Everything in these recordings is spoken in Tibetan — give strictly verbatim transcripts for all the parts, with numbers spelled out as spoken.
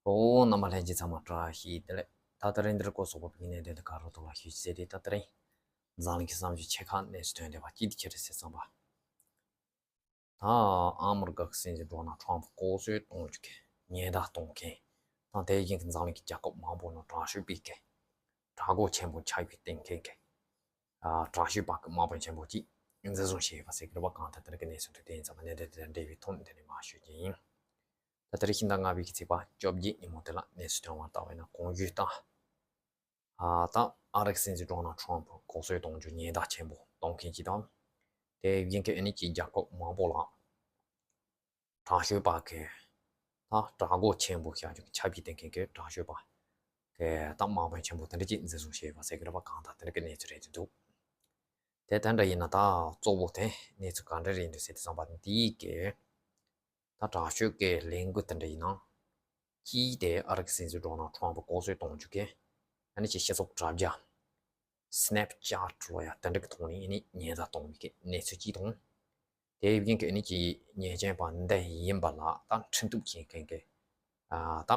ཨོ། རྣམ་པ་ལྷན་རྒྱས་ཚང་མ་བཀྲ་ཤིས་བདེ་ལེགས། ད་ལྟ་རིང་འདིར་སྐོར་སོགས་པ་བིག་ནས་དོན་དུ་ག་རོ་ཐོག་ལ་ཞུས་ཟེར་ཏེ། ད་ལྟ་རིང་འཛམ་གླིང་གི་བསམ་ཤེས་ཆེ་ཁག་གནས་ཚུལ་ཐོན་བསྡད་པ་གཅིག་དེ་ཁྱེད་རེ་ཟེར་ཙམ་པ། ད་ཨ་མི་རི་ཀ་གི་སྲིད་འཛིན་ཌོ་ནལ་ཊམ་ཕུ་ལྐོག་གསོད་གཏོང་རྒྱུ་གི་ཉེན་བརྡ་གཏོང་མཁན་དང་། དེ་བཞིན་གྱི་འཛམ་གླིང་གི་རྒྱལ་ཁབ་མང་པོ་ནང་དྲག་ཤོས་པའི་གི་དྲག་རྒོལ་ཆེན་པོ་ཆགས་པའི་སྟེང་མཁན་གི་ཨ་དྲག་ཤོས་པ་གི་དམག་དཔོན་ཆེན་པོ་གཅིག་འཛིན་བཟུང་བྱས་ཡོད་པ་ཟེར་གི་རེད་པ། གང་ལྟར་དེ་འདྲ་གི་གནས་ཚུལ་འདུག་དེ་ཡིན་ཙང་གནད་དོན་དེ་དང་འབྲེལ་བའི་ཐོག་ནས་དེ་ནས་མར་ཞུ་རྒྱུ་ཡིན། ད་ལྟ་རེ་ཤིང་ད་ལྔ་པའི་གི་ཚེས་པ་བཅོ་བརྒྱད་ཉིན་མོ་དེ་ལ་གནས་ཚུལ་ཐོན་པར་བལྟས་པ་ཡིན་ན། གོང་ཞུས་ལྟར། ཨ་ད་ཨ་རི་གི་སྲིད་འཛིན་ཌོ་ནལ་ཊམ་ཕུ་ལྐོག་གསོད་གཏོང་རྒྱུ་ཉེན་བརྡ་ཆེན་པོ་གཏོང་མཁན་གཅིག་དང་། དེ་བཞིན་གྱི་ཨ་ནི་གཅིག་རྒྱལ་ཁབ་མང་པོ་ལ་དྲག་ཤོས་པ་གི་ད་དྲག་རྒོལ་ཆེན་པོ་བྱ་རྒྱུ་གི་ཆབ་ཀྱི་སྟེང་གི་དྲག་ཤོས་པ་གི་ད་དམག་དཔོན་ཆེན་པོ་དེ་འདྲ་གཅིག་འཛིན་བཟུང་བྱས་པ་ཟེར་གི་རེད་པ། གང་ལྟར་དེ་འདྲ་གི་གནས་ཚུལ་རེད་འདུག་དེ་དེ་འདྲ་ཡིན་ན་ད་གཙོ་བོ་དེ་གནས་ཚུལ་ག་འདྲ་རེད་འདུག་ཟེར་དུས་ཙམ་པ། འདིའི་གི་ད་དྲག་ཤོས་ཀྱི་ལས་འགུལ་དེ་འདྲ་ཡིན་ན། གཅིག་དེ་ཨ་རི་གི་སྲིད་འཛིན་ཌོ་ནལ་ཊམ་ཕུ་ལྐོག་གསོད་གཏོང་རྒྱུ་གི་ཨ་ནི་ཅིག་སྤྱི་ཚོགས་དྲ་རྒྱ་སི་ནེབ་ཅེ་ཊི་ལོ་ཡ་དེ་འདྲ་གི་ཐོག་ནས་ཨ་ནི་ཉེན་བརྡ་གཏོང་བའི་གི་གནས་ཚུལ་གཅིག་དང་། དེ་བཞིན་གྱི་ཨ་ནི་ཅིག་ཉེས་ཅན་པ་འདི་ཡིན་པ་ལ་ད་འཁྲུན་གཏུག་བྱེད་མཁན་གྱི་ཨ་ད་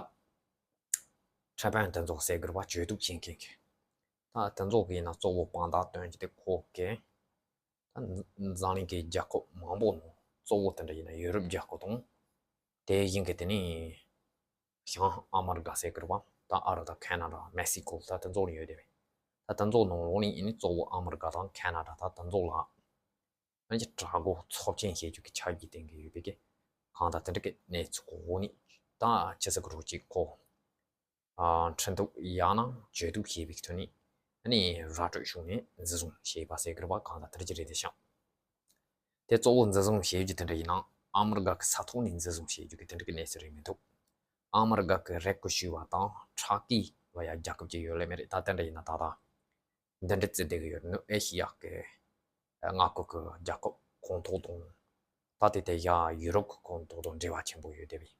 ཁྲི་ཕན་དེ་ཚོ་ཟེར་དགོས་པ། གཅོད་གཏུག་བྱེད་མཁན་གྱི་ད་དེ་ཚོ་གི་ཡིན་ན་གཙོ་བོ་དཔང་རྟགས་སྟོན་རྒྱུ་དེ་ཁོ་གི་ད་འཛམ་གླིང་གི་རྒྱལ་ཁབ་མང་པོ་ནང་གཙོ་བོ་དེ་འདྲ་ཡིན་ན་ཡུ་རོབ་རྒྱལ་ཁབ་དང་། དེ་བཞིན་གྱི་དེ་ནས་བྱང་ཨ་མི་རི་ཀ་ཟེར་གི་རེད་པ། ད་ཨ་རི་དང་ཁེ་ན་ཌ། མེག་སི་ཀོ། ད་དེ་ཚོ་ནས་ཡོད་དེ་བས། ད་དེ་ཚོ་ནང་ལོགས་ནས་ཨ་ནི་གཙོ་བོ་ཨ་མི་རི་ཀ་དང་ཁེ་ན་ཌ། ད་དེ་ཚོ་ལ་ཨ་ནི་དྲག་རྒོལ་ཚབས་ཆེན་བྱེད་རྒྱུ་གི་ཆ་རྒྱུས་ལྡན་གྱི་ཡོད་པའི་གི་གང་ལྟར་དེ་འདྲ་གི་གནས་ཚུལ་གོ་ནས། ད་ཆི་ཟེར་གི་རེད། ཅིག་ཁོ་ཨ་འཁྲུན་གཏུག་ཡང་ན་གཅོད་གཏུག་བྱེད་པའི་ཐོག་ནས་ཨ་ནི་ར་སྤྲོད་བྱུང་ནས་འཛིན་བཟུང་བྱས་པ་ཟེར་གི་རེད་པ། གང་ལྟར་དེ་འདྲ་ཅིག་རེད་དེ་ཤག་དེ་གཙོ་བོ་འཛིན་བཟུང་བྱེད་རྒྱུ་དེ་འདྲ་ཡིན་ན་ཨ་མི་རི་ཀ་གི་ས་ཐོག་ནས་འཛིན་བཟུང་བྱེད་རྒྱུ་གི་དེ་འདྲ་གི་གནས་ཚུལ་རེད་མི་འདུག་ཨ་མི་རི་ཀ་གི་རེ་སྐུལ་ཞུས་པ་དང་ཕྲག་སྐུལ་བ་ཡ་རྒྱལ་ཁབ་ཅིག་ཡོད་ལེ་མེད་རེད། ད་དེ་འདྲ་ཡིན་ན་ད་ལྟ་འདི་འདྲ་བརྩི་བསྡད་གི་ཡོད། ནུབ་ཨེ་ཤི་ཡ་གི་མངའ་ཁུལ་གི་རྒྱལ་ཁབ་ཁོངས་གཏོགས་དང་། ད་དེ་དེ་ཡ་ཡུ་རོབ་གི་ཁོངས་གཏོགས་དང་འབྲེལ་བ་ཆེན་པོ་ཡོད་བསྡད་པས།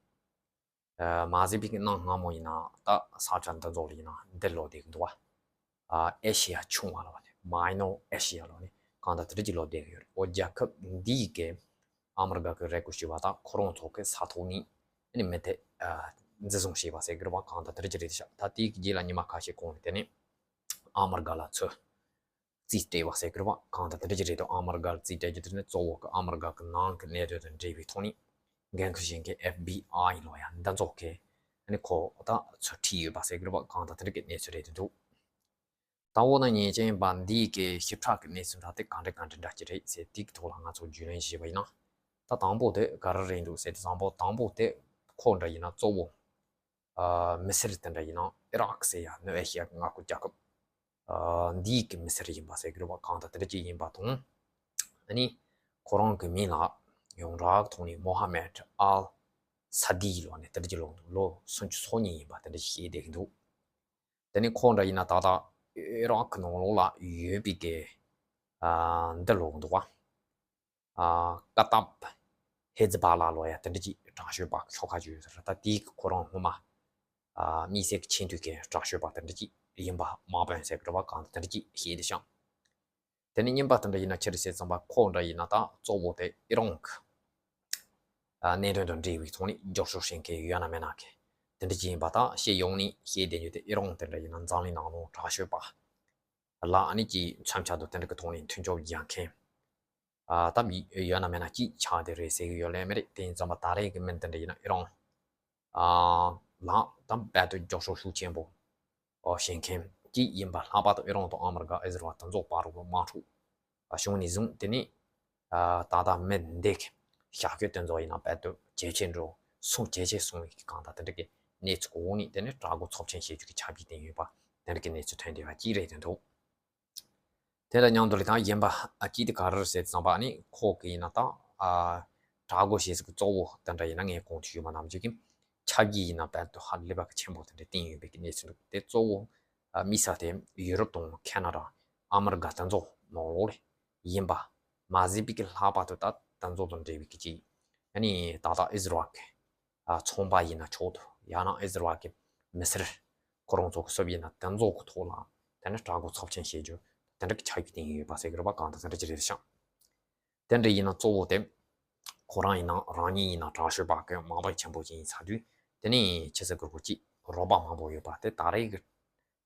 ཨ་མ་ཟད་པའི་གི་གནའ་སྔ་མོ་ཡིན་ན་ད་ས་ཆ་འདི་ཚོ་ལ་ཡིན་ན་འདི་ལོག་བསྡད་གི་འདུག་བ། ཨ་ཨེ་ཤི་ཡ་ཆུང་བ་ལ་བ་ནི་མའི་ནོར་ཨེ་ཤི་ཡ་ལོ་ནི་གང་ལྟར་དེ་འདྲ་ཅིག་ལོག་བསྡད་གི་ཡོད་རེད། འོ་རྒྱལ་ཁབ་འདིའི་གི་ཨ་མི་རི་ཀ་གི་རེ་སྐུལ་ཞུས་པ་དང་ཁོ་རང་ཚོ་གི་ས་ཐོག་ནས་ཨ་ནི་མི་དེ་ཨ་འཛིན་བཟུང་བྱས་པ་ཟེར་གི་རེད་པ། གང་ལྟར་དེ་འདྲ་ཅིག་རེད་ཤག་ད་དེའི་གི་རྗེས་ལ་ཉི་མ་ཁ་ཤས་གོང་ནས་དེ་ནས་ཨ་མི་རི་ཀ་ལ་ཚུར་རྩིས་སྤྲད་པ་ཟེར་གི་རེད་པ། གང་ལྟར་དེ་འདྲ་ཅིག་རེད་འདུག་ཨ་མི་རི་ཀ་ལ་རྩིས་སྤྲད་རྒྱུ་དེ་ནི་གཙོ་བོ་གི་ཨ་མི་རི་ཀ་གི་ནང་གི་གནད་དོན་དང་འབྲེལ་བའི་ཐོག་ནས་འགན་འཁུར་བཞེས་མཁན་ཨེཕ་བི་ཨའི་ལོ་ཡ་འདི་ཚོ་གི་ཨ་ནི་ཁོ་ད་ཚུར་ཁྲིད་ཡོད་པ་ཟེར་གི་རེད་པ། གང་ལྟར་དེ་འདྲ་གི་གནས་ཚུལ་རེད་འདུག་ད་འོ་ན་ཉེས་ཅན་པ་འདིའི་གི་ཞིབ་ཕྲ་གི་གནས་ཚུལ་འདྲ་དེ་ག་འདྲ་ག་འདྲ་འདྲ་ཅིག་རེད་ཟེར། དེའི་གི་ཐོག་ལ་ང་ཚོ་རྒྱུས་ལོན་བྱས་པ་ཡིན་ན། ད་དང་པོ་དེ་ག་རེ་རེད་འདུག་ཟེར་དུས་ཙམ་པ། དང་པོ་དེ་ཁོ་འདྲ་ཡིན་ན་གཙོ་བོ་ཨ་མི་སེར་དེ་འདྲ་ཡིན་ན་ཨི་རག་ཟེར་ཡ་ནུབ་ཨེ་ཤི་ཡ་གི་མངའ་ཁུལ་རྒྱལ་ཁབ་ཨ་འདིའི་གི་མི་སེར་ཡིན་པ་ཟེར་གི་རེད་པ། གང་ལྟར་དེ་འདྲ་ཅིག་ཡིན་པ་དང་། ཨ་ནི་ཁོ་རང་གི་མིང་ལ་ཡོངས་གྲགས་ཐོག་ནས་མོ་ཧ་མེད་ཨལ་ས་དི་ལོ་ནས་དེ་འདྲ་ཅིག་ལོ་འདུག་ལོ་སུམ་ཅུ་སོ་གཉིས་ཡིན་པ་དེ་འདྲ་ཞིག་བཤད་བསྡད་གི་འདུག་དེ་ནས་ཁོ་འདྲ་ཡིན་ན་ད་ལྟ་ཨི་རག་གི་ནང་ལོགས་ལ་ཡོད་པའི་གི་ཨ་འདི་ལོག་འདུག་བ། ཨ་ཀ་ཏབ་ཧེ་ཛི་བ་ལ་ལོ་ཡ་དེ་འདྲ་ཅིག་དྲག་ཤོས་པ་ཤོག་ཁ་ཅིག་ཡོད་ཟེར། ད་དེའི་གི་ཁོ་རང་སྔོན་མ་ཨ་དམིགས་བསལ་གྱི་ཆེས་མཐོའི་གི་དྲག་ཤོས་པ་དེ་འདྲ་ཅིག་ཡིན་པ་དམག་དཔོན་ཟེར་གི་རེད་པ། གང་དེ་འདྲ་ཅིག་བཤད་དེ་ཤག་དེ་ནས་གཉིས་པ་དེ་འདྲ་ཡིན་ན་ཅི་རེད་ཟེར་ཙམ་པ། ཁོ་འདྲ་ཡིན་ན་ད་གཙོ་བོ་དེ་ཨི་རང་གི་ཨ་གནད་དོན་དང་འབྲེལ་བའི་ཐོག་ནས་རྒྱབ་སྐྱོར་བྱེད་མཁན་ཡོད་ན་མེད་ན་གི་དེ་འདྲ་ཅིག་ཡིན་པ། ད་སྤྱི་ཡོངས་ནས་བཤད་བསྡད་རྒྱུ་དེ་ཨི་རང་དེ་འདྲ་ཡིན་ན་འཛམ་གླིང་ནང་ལོགས་དྲག་ཤོས་པ་ལ་ཨ་ནི་ཅིག་མཚོན་ཆ་དང་དེ་འདྲ་གི་ཐོག་ནས་མཐུན་ཕྱོགས་རྒྱག་མཁན་ཨ་ད་ཡོད་ན་མེད་ན་ཅིག་ཆགས་བསྡད་རེད་ཟེར་གི་ཡོད་ལེ་མེད་རེད། དེ་ཡིན་ཙམ་པ་ད་རེས་ཀྱི་མི་འདི་འདྲ་ཡིན་ན་ཨི་རང་ཨ་ལ་ད་རྦད་དེ་རྒྱབ་སྐྱོར་ཤུགས་ཆེན་པོ་ཨོ་བྱེད་མཁན་གཅིག་ཡིན་པ། ལྷག་པར་དུ་ཨི་རང་དང་ཨ་མི་རི་ཀ་ཨི་ཟི་རལ་དེ་ཚོ་བར་དུ་དམག་འཁྲུག་བྱུང་ནས་བཟུང་དེ་ནས་ཨ་ད་ལྟ་མི་འདི་གི་ཞག་ཤོས་དེ་ཚོ་ཡིན་ན་རྦད་དེ་ཇེ་ཆེ་འགྲོ་སོང་། ཇེ་ཆེ་སོང་བའི་གང་ལྟར་དེ་འདྲ་གི་གནས་ཚུལ་འོག་ནས་དེ་ནས་དྲག་རྒོལ་ཚབས་ཆེན་བྱེད་རྒྱུ་གི་ཆ་རྐྱེན་བསྟན་ཡོད་པ་དེ་འདྲ་གི་གནས་ཚུལ་ཐོན་བསྡད་པ་གཅིག་རེད་དེ་འདུག་དེ་དང་མཉམ་དུ་ལ་ད་གཞན་པ་ཨ་གཅིག་དེ་ག་རེ་རེད་ཟེར་ཙམ་པ། ཨ་ནི་ཁོ་གི་ཡིན་ན་ད་ཨ་དྲག་རྒོལ་བྱེད་ས་གི་གཙོ་བོ་དེ་འདྲ་ཡིན་ན་ངས་གོང་དུ་ཞུས་པ་ནང་བཞིན་གྱི་ཆབ་ཀྱི་ཡིན་ན་རྦད་དེ་ཧ་ལས་པ་གི་ཆེན་པོ་དེ་འདྲ་བསྟན་ཡོད་པའི་གི་གནས་ཚུལ་འདུག་དེ་གཙོ་བོ་ཨ་དམིགས་ས་དེ་ཡུ་རོབ་དང་ཁེ་ན་ཌ་ཨ་མི་རི་ཀ་དེ་ཚོ་ནང་ལོགས་ལ་ཡིན་པ་མ་ཟད་པའི་གི་ལྷག་པར་དུ་ད་དེ་ཚོ་དང་འབྲེལ་བའི་གི་ཅིག་ཨ་ནི་ད་ལྟ་ཨི་ཟི་རལ་གི་ཨ་ཚོང་པ་ཡིན་ན་ཆོག་འདུག་ཡང་ན་ཨི་ཟི་རལ་གི་མི་སེར་ཁོ་རང་ཚོ་གི་སུ་ཡིན་ན་དེ་ཚོ་གི་ཐོག་ལ་དེ་ནི་དྲག་རྒོལ་ཚབས་ཆེན་བྱེད་རྒྱུ་དེ་འདྲ་གི་ཆ་རྐྱེན་བསྟན་ཡོད་པ་ཟེར་གི་རེད་པ། གང་ལྟར་དེ་འདྲ་ཅིག་རེད་ཤག་དེ་འདྲ་ཡིན་ན་གཙོ་བོ་དེ་ཁོ་རང་ཡིན་ན་རང་ཉིད་ཡིན་ན་དྲག་ཤོས་པ་གི་དམག་དཔོན་ཆེན་པོ་ཅིག་ཡིན་ཚར་དུས་ དེ་ནས་ཆི་ཟེར་དགོས་རེད། ཅིག་རོགས་པ་མང་པོ་ཡོད་པ་དེ་ད་རེས་ཀྱི་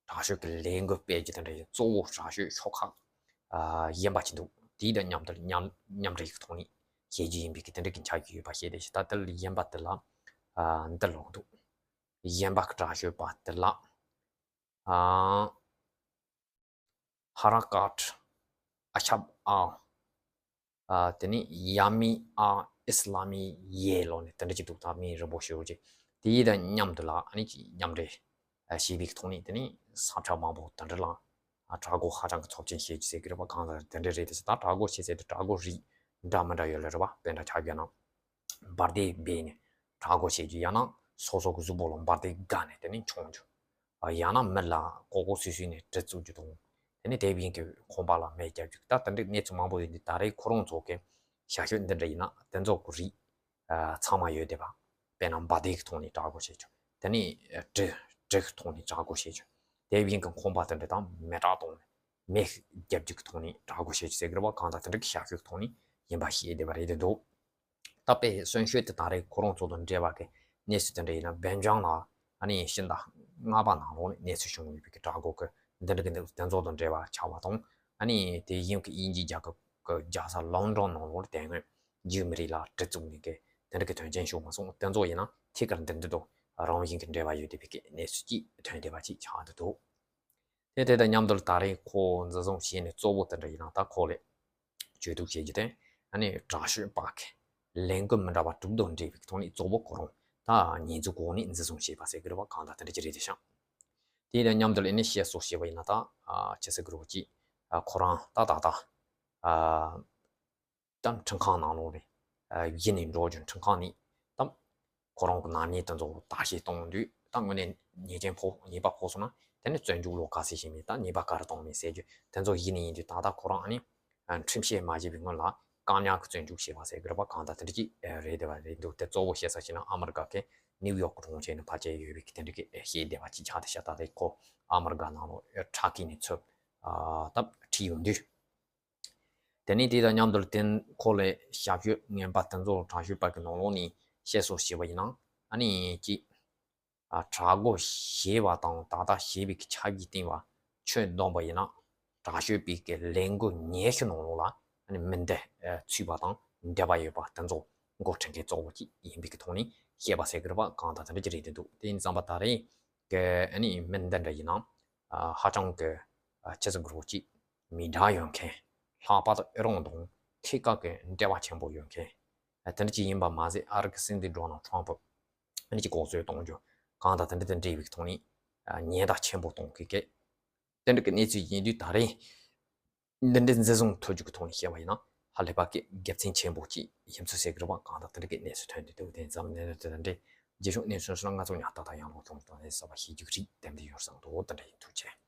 དྲག་ཤོས་ཀྱི་ལས་འགུལ་སྤེལ་རྒྱུ་དེ་འདྲ་ཡི་གཙོ་བོ་དྲག་ཤོས་ཤོག་ཁག་ཨ་གཞན་པ་ཅིག་འདུག་དེའི་དང་མཉམ་དུ་མཉམ་མཉམ་འབྲེལ་གྱི་ཐོག་ནས་བྱེད་རྒྱུ་ཡིན་པའི་གི་དེ་འདྲ་གི་འཆར་གཞི་ཡོད་པ་བཤད་དེ། ད་དེ་ལ་གཞན་པ་དེ་ལ་ཨ་འདི་ལོག་འདུག་གཞན་པ་གི་དྲག་ཤོས་པ་དེ་ལ་ཨ་ཧ་ར་ཀཱཊ་ཨ་ཤབ་ཨ། ཨ་དེ་ནས་ཡ་མི་ཨ་ཨིས་ལ་མི་ཡེ་ལོ་ནས་དེ་འདྲ་ཅིག་འདུག་ད་མིང་རིང་པོ་ཞེ་པོ་ཅིག་དེའི་དང་མཉམ་དུ་ལ་ཨ་ནི་ཅིག་མཉམ་འབྲེལ་ཨ་བྱས་པའི་ཐོག་ནས་དེ་ནས་ས་ཆ་མང་པོ་དེ་འདྲ་ལ་ཨ་དྲག་རྒོལ་ཧ་ཅང་གི་ཚབས་ཆེན་བྱེད་རྒྱུ་ཟེར་གི་རེད་པ། གང་ལྟར་དེ་འདྲ་རེད་དེ། ད་དྲག་རྒོལ་བྱེད་ཟེར་དུས་དྲག་རྒོལ་རིགས་འདྲ་མི་འདྲ་ཡོད་ལ་རེད་པ། དཔེར་ན་ཆ་བཞག་ན་འབར་མདེལ་སྦས་ནས་དྲག་རྒོལ་བྱེད་རྒྱུ། ཡང་ན་སོ་སོ་གི་གཟུགས་པོ་ལ་འབར་མདེལ་བརྒལ་ནས་དེ་ནས་མཆོང་རྒྱུ། ཡང་ན་མི་ལ་ལྐོག་ལྐོག་སུད་སུད་ནས་གྲི་བཙུགས་རྒྱུ་དང་། དེ་ནས་དེ་བཞིན་གྱི་ཁང་པ་ལ་མེ་བརྒྱབ་རྒྱུ། ད་དེ་འདྲའི་གནས་ཚུལ་མང་པོ་ཡོད་འདུག་ད་རེས་ཁོ་རང་ཚོ་གི་ཞབས་ཞུ་འདི་འདྲ་ཡིན་ན་དེ་ཚོ་གི་རིགས་ཨ་ཚང་མ་ཡོད་བསྡད་པ། དཔེར་ན་འབར་མདེལ་གྱི་ཐོག་ནས་དྲག་རྒོལ་བྱེད་རྒྱུ། དེ་ནས་གྲི་གྲི་གི་ཐོག་ནས་དྲག་རྒོལ་བྱེད་རྒྱུ། དེ་བཞིན་གྱི་ཁང་པ་དེ་འདྲ་དང་མེ་སྲེག་གཏོང་ནས་མེ་བརྒྱབ་རྒྱུ་གི་ཐོག་ནས་དྲག་རྒོལ་བྱེད་རྒྱུ་ཟེར་གི་རེད་པ། གང་ལྟར་དེ་འདྲ་གི་ཞབས་ཞུ་གི་ཐོག་ནས་ཡིན་པ་ཤེས་བསྡད་པ་རེད་དེ་འདུག་ད་དཔེ་གསོན་ཤོས་དེ་ད་རེས་ཁོ་རང་ཚོ་དང་འབྲེལ་བ་གི་གནས་ཚུལ་དེ་འདྲ་ཡིན་ན། བྷན་ཇང་ལ་ཨ་ནི་ཕྱི་ཟླ་ལྔ་པ་ནང་ལོགས་ནས་གནས་ཚུལ་བྱུང་ཡོད་པའི་གི་དྲག་རྒོལ་གི་འདི་འདྲ་གི་འདུག་དེ་ཚོ་དང་འབྲེལ་བ་ཆགས་པ་དང་། ཨ་ནི་དེ་བཞིན་གི་དབྱིན་ཇིའི་རྒྱལ་ཁབ་གི་རྒྱལ་ས་ལོན་ཌོན་ནང་ལོགས་དེ་སྔོན་འཇིགས་མི་རིགས་ལ་གྲི་བཙུགས་ནས་གི་དེ་འདྲ་གི་དོན་རྐྱེན་བྱུང་མ་སོང་། དེ་ཚོ་ཡིན་ན་ཐད་ཀར་འདི་འདི་དང་རང་བཞིན་གི་འབྲེལ་བ་ཡོད་བསྡད་པའི་གི་གནས་ཚུལ་ཅིག་ཐོན་བསྡད་པ་ཅིག་ཆགས་འདུག་དེ་དེ་དང་མཉམ་དུ་ད་རེས་ཁོ་འཛིན་བཟུང་བྱས་ནས་གཙོ་བོ་དེ་འདྲ་ཡིན་ན། ད་ཁོ་ལ་བཅོས་གཏུག་བྱེད་རྒྱུ་དེ་ཨ་ནི་དྲག་ཤོས་པ་གི་ལས་འགུལ་མི་འདྲ་བ་དྲུག་དང་འབྲེལ་བའི་ཐོག་ནས་གཙོ་བོ་ཁོ་རང་ད་ཉེས་འཛུགས་འོག་ནས་འཛིན་བཟུང་བྱས་པ་ཟེར་གི་རེད་པ། གང་ལྟར་དེ་འདྲ་ཅིག་རེད་དེ་ཤག་དེ་དང་མཉམ་དུ་ཨ་ནི་བཤད་སྲོལ་བྱས་པ་ཡིན་ན། ད་ཨ་ཅི་ཟེར་གི་རེད་པ། ཅིག་ཨ་ཁོ་རང་ད་ད་ད་ཨ། ད་ཁྲིམས་ཁང་ནང་ལོགས་ནས་ཨ་གཞི་ནས་འགྲོ་རྒྱུ། ཁྲིམས་ཁང་ནས་ད་ཁོ་རང་གི་ནག་ཉེས་དེ་ཚོ་བརྟག་དཔྱད་གཏོང་དུས། ད་དངོས་གནས་ཉེས་ཅན་ཕོག་ཉེས་པ་ཕོག་སོང་ན་དེ་ནི་བཙོན་འཇུག་ལོ་ག་ཚོད་བྱས་མིན། ད་ཉེས་པ་ག་རེ་བཏང་མིན་ཟེར་རྒྱུ་དེ་ཚོ་གཞི་ནས་ཡིན་དུས། ད་ལྟ་ཁོ་རང་ཨ་ནི་ཁྲིམས་བཤེར་མ་བྱས་པའི་སྔོན་ལ་བཀག་ཉར་གྱི་བཙོན་འཇུག་བྱས་པ་ཟེར་གི་རེད་པ། གང་ལྟར་དེ་འདྲ་ཅིག་རེད་བསྡད་པ་རེད་འདུག་དེ་གཙོ་བོ་བཤད་ས་ཞིག་ན་ཨ་མི་རི་ཀ་གི་ནིའུ་ཡོག་གི་གྲོང་ཁྱེར་ནས་ཕལ་ཆེར་ཡོད་པའི་གི་དེ་འདྲ་གི་བཤད་བསྡད་པ་ཅིག་ཆགས་བསྡད་ཤག་ད་ལྟ་ཁོ་ཨ་མི་རི་ཀ་ནང་ལོགས་ཊར་ཀི་ནས་ཚུར་ཨ་ད་ཁྲིད་ཡོང་དུས། དེ་ནས་དེ་དང་མཉམ་དུ་དེ་ཁོ་ལ་ཞབས་ཞུ་ངན་པ་དེ་ཚོ་དྲག་ཤོས་པ་གི་ནང་ལོགས་ནས་བཤད་སྲོལ་བྱས་པ་ཡིན་ན། ཨ་ནི་ཅིག་ཨ་དྲག་རྒོལ་བྱས་པ་དང་ད་ལྟ་བྱས་པའི་གི་ཆ་གི་སྟེང་བ་ཁྱོན་བསྡོམས་པ་ཡིན་ན། དྲག་ཤོས་པའི་གི་ལས་འགུལ་ཉེ་ཤོས་ནང་ལོགས་ལ་ཨ་ནི་མི་འདི་ཚུད་པ་དང་འབྲེལ་བ་ཡོད་པ་དེ་ཚོ་འགོ་ཁྲིད་མཁན་གཙོ་བོ་ཅིག་ཡིན་པའི་གི་ཐོག་ནས་བཤད་པ་ཟེར་གི་རེད་པ། གང་ལྟར་དེ་འདྲ་ཅིག་རེད་དེ་འདུག་དེ་ཡིན་ཙང་པ་ད་རེས་གི་ཨ་ནི་མི་འདི་འདྲ་ཡིན་ན་ཨ་ཧ་ཅང་གི་ཨ་ཅི་ཟེར་དགོས་རེད་པ། ཅིག་མི་དྲག་ཡོད་མཁན། ལྷག་པར་དུ་ཨི་རན་དང་ཐད་ཀར་གྱི་འབྲེལ་བ་ཆེན་པོ་ཡོད་མཁན། ཨ་དེ་འདྲ་ཅིག་ཡིན་པ་མ་ཟད། ཨ་རི་གི་སྲིད་འཛིན་ཌོ་ནལ་ཊམ་ཕུ་ཨ་ནི་ཅིག་ལྐོག་གསོད་གཏོང་རྒྱུ། གང་ལྟར་དེ་འདྲ་དང་འབྲེལ་བའི་ཐོག་ནས་ཨ་ཉེན་བརྡ་ཆེན་པོ་གཏོང་མཁན་གྱི་དེ་འདྲ་གི་གནས་ཚུལ་ཡིན་དུས། ད་རེས་འདི་འདྲའི་འཛིན་བཟུང་ཐོབ་རྒྱུ་གི་ཐོག་ནས་བཤད་པ་ཡིན་ན་ཧ་ལས་པ་གི་དགེ་མཚན་ཆེན་པོ་ཅིག་ཡིན་ཚུལ་ཟེར་གི་རེད་པ། གང་ལྟར་དེ་འདྲ་གི་གནས་ཚུལ་ཐོན་བསྡད་འདུག་དེ་ཙམ་ནས་ནི་དེ་འདྲའི་རྗེས་ཕྱོགས་གནས་ཚུལ་སོགས་ང་ཚོ་ཉག་ཏག་ཏག་ཡང་ལོག་ཐོང་ཐོང་ནས་གསར་པ་ཤེས་རྒྱུ་རིགས་དེ་འདྲ་ཡོད་བསམ་འདུག་དེ་འདྲ་ཡིན། ཐུགས་རྗེ་ཆེ།